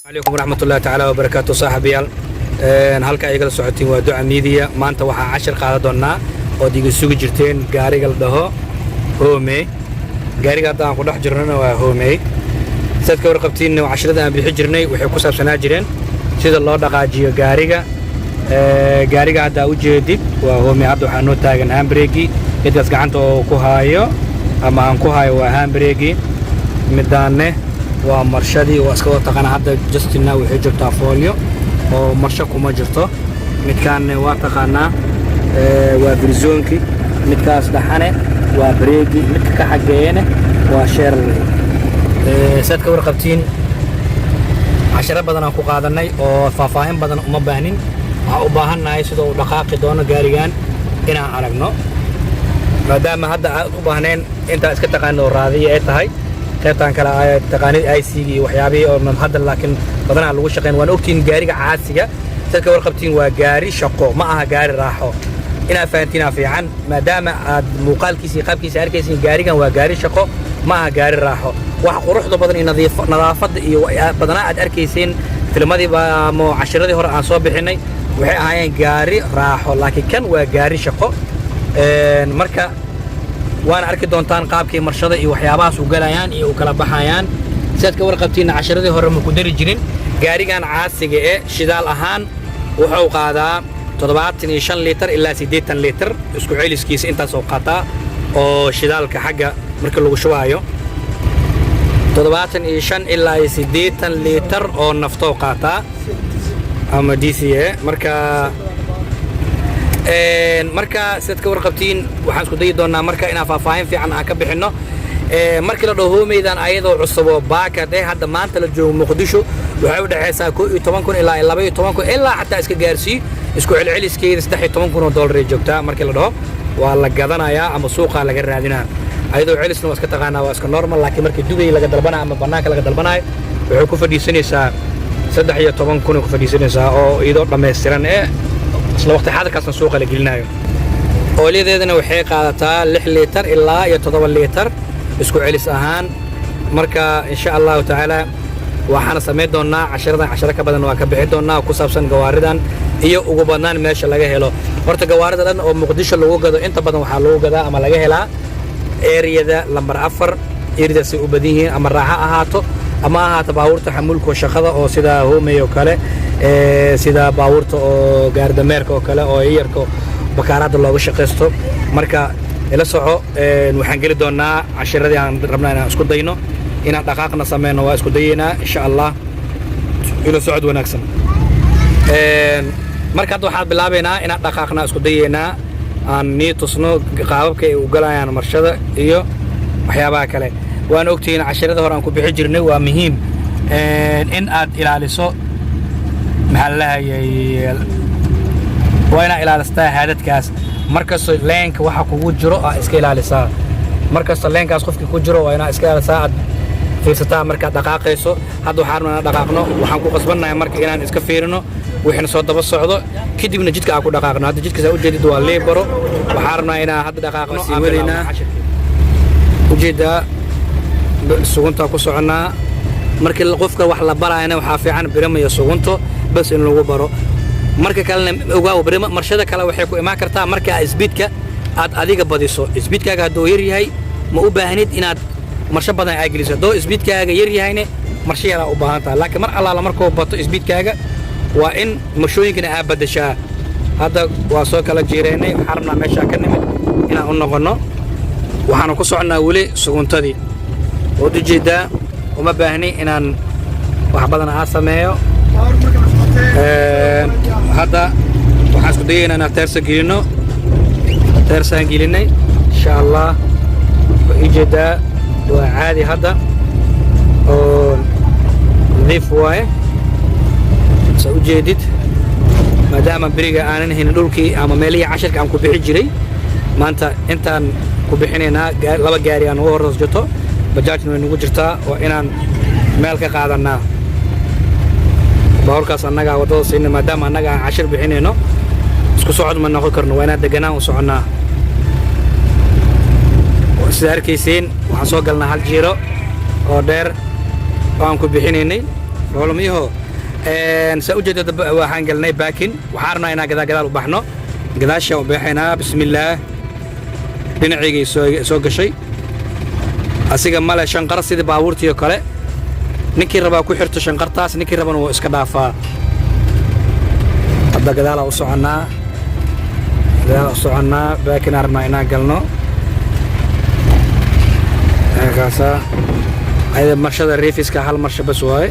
Calaykum waraxmatullahi tacaala wabarakaatu. Saaxiibayaal, halka ay igala socotiin waa Duca Media. Maanta waxaa cashir qaadan doonnaa ood iga sugi jirteen gaariga la dhaho Homey. Gaariga hadda aan ku dhex jirnona waa Homey. Sidaad ka warqabtiin, casharada aan bixi jirnay waxay ku saabsanaa jireen sida loo dhaqaajiyo gaariga. Gaariga hadda u jeedid waa Homey. Hadda waxaa noo taagan handbrake-gii. Midkaas gacanta oo ku haayo ama aan ku haayo waa handbrake-gii, midaanne waa marshadii. Waa iska wada taqaana. Hadda justina waxay joogtaa foolyo oo marsho kuma jirto. Midkaanne waa taqaanaa, waa frisoonki. Midkaas dhaxane waa brake-gii, midka ka xageeyane waa sheerley. Saad ka warqabtiin, casharo badan aan ku qaadanay oo faahfaahin badan uma baahnin. Waxaan u baahannahay sida uu dhaqaaqi doono gaarigan inaan aragno, maadaama hadda aad u baahnayn intaa iska taqaano oo raadiya ay tahay. Qaybtan kale ay taqaanid IC-ga iyo waxyaabihii oo hadda laakiin badanaa lagu shaqeyn. Waan ogtihiin, gaariga caasiga, sad ka warqabtiin, waa gaari shaqo, ma aha gaari raaxo. Inaad fahantiinaa fiican, maadaama aad muuqaalkiisa iyo qaabkiisa arkaysiin. Gaarigan waa gaari shaqo, ma aha gaari raaxo. Wax quruxda badan iyo nadaafadda iyo badanaa aad arkayseen filmadii ama cashiradii hore aan soo bixinay waxay ahaayeen gaari raaxo, laakiin kan waa gaari shaqo. Marka waana arki doontaan qaabkii marshada iyo waxyaabahaas u galayaan iyo u kala baxayaan. Sidaad ka warqabtiinna, cashiradii hore ma ku dari jirin. Gaarigan caasiga ee shidaal ahaan wuxuu qaadaa 75 liitar ilaa 80 liitar isku celiskiisa. Intaasoo qaataa oo shidaalka xagga marka lagu shubaayo, 75 ilaa iyo 80 liitar oo naftoo qaataa ama DCA. Marka sidaad ka warqabtiin, waxaan isku dayi doonnaa marka inaan faahfaahin fiican aan ka bixinno. Markii la dhaho Homeydan ayadoo cusuboo baakad eh, hadda maanta la joogo Muqdisho, waxay u dhexaysaa 11,000 ilaa 12,000, ilaa xataa iska gaarsii isku celceliskeeda 13,000 oo dollar ay joogtaa. Markii la dhaho waa la gadanayaa ama suuqaa laga raadinaa, ayadoo celisna waa iska taqaanaa, waa iska normal. Laakiin markii Dubay laga dalbanayo ama bannaanka laga dalbanayo, waxay ku fadhiisanaysaa 13,000 ay ku fadhiisanaysaa, oo iyadoo dhammaystiran ee isla waqti xaadirkaasna suuqa la gelinayo. Oolyadeedana waxay qaadataa 6 liitar ilaa iyo 7 liitar isku celis ahaan. Marka insha Allahu tacaala waxaana samayn doonnaa casharadan, casharo ka badan waa ka bixi doonnaa ku saabsan gawaaridan iyo ugu badnaan meesha laga helo. Horta gawaarida dhan oo Muqdisho lagu gado, inta badan waxaa lagu gadaa ama laga helaa area-da lambar 4. Area-daasay u badan yihiin, ama raaxo ahaato ama ahaato baabuurta xamuulka shaqada oo sida Homey oo kale, sida baabuurta oo gaardameerka oo kale oo iyarka bakaaraadda looga shaqaysto. Marka ila soco. Waxaan geli doonnaa cashiradii aan rabnaa inaan isku dayno inaan dhaqaaqna sameyno. Waa isku dayeynaa insha Allah. Ila socod wanaagsan. Marka hadda waxaan bilaabaynaa inaan dhaqaaqna, isku dayeynaa aan nii tusno qaababka ay u galayaan marshada iyo waxyaabaha kale. Waan ogtihiin, casharada hore aan ku bixi jirnay, waa muhiim in aad ilaaliso, maxaa la lahayay, waa inaad ilaalistaa haadadkaas. Markastoo lane-ka waxa kugu jiro aad iska ilaalisaa. Markastoo lane-kaas qofkii ku jiro waa inaad iska ilaalisaa, aad fiirsataa markaad dhaqaaqayso. Hadda waxaan rabnaa inaan dhaqaaqno. Waxaan ku qasbannahay marka inaan iska fiirino wixina soo daba socdo, kadibna jidka aan ku dhaqaaqno. Hadda jidkaas aa ujeedid waa liibaro. Waxaan rabnaa inaan hadda dhaqaaqno. Sii wadaynaa, ujeedaa, suguntaa ku soconnaa. Markii qofka wax la baraayana, waxaa fiican birima iyo sugunto bas in lagu baro. Marka kalena ogaaw, birima marshada kale waxay ku imaan kartaa marka speed-ka aad adiga badiso. Speed-kaaga hadduu yar yahay, ma u baahnid inaad marsho badan aa geliso. Hadduu speed-kaaga yar yahayne, marsho yaraa u baahan taha. Laakiin mar allaala markuu bato speed-kaaga, waa in marshooyinkana aa baddashaa. Hadda waa soo kala jiireynay. Waxaan rabnaa meeshaa ka nimid inaan u noqonno. Waxaanu ku soconnaa weli suguntadii. Waad ujeeddaa, uma baahni inaan wax badan aa sameeyo. Hadda waxaan isku dayaynaa inaan teersa gelinno. Teersaan gelinay, insha Allah. Waa ii jeedaa, waa caadi hadda oo nadiif waaye, saa u jeedid. Maadaama beriga aanan haynin dhulkii ama meelihii cashirka aan ku bixi jiray, maanta intaan ku bixinaynaa. Laba gaari aan ugu horreys jirto, bajaajna way nagu jirtaa. Waa inaan meel ka qaadannaa. Baabuurkaas annagaa waddada siina, maadaama annaga aan cashir bixinayno. Isku socod ma noqon karno, waa inaan deganaan u soconnaa. Sida arkayseen, waxaan soo galnaa hal jiiro oo dheer oo aan ku bixinaynay roolomyaho. Saa ujeeda, waxaan galnay parking. Waxaan rabnaa inaan gadaal gadaal u baxno. Gadaashaan u baxaynaa. Bismillaah, dhinacaygay soo gashay. Asiga male shanqar sidii baabuurtii oo kale. Ninkii rabaa ku xirto shanqartaas, ninkii rabana wuu iska dhaafaa. Hadda gadaalaa u soconnaa, gadaalaa u soconnaa. Parking aan rabnaa inaan galno. Kaasaa ayada marshada reverse-ka, hal marsha bas waaye.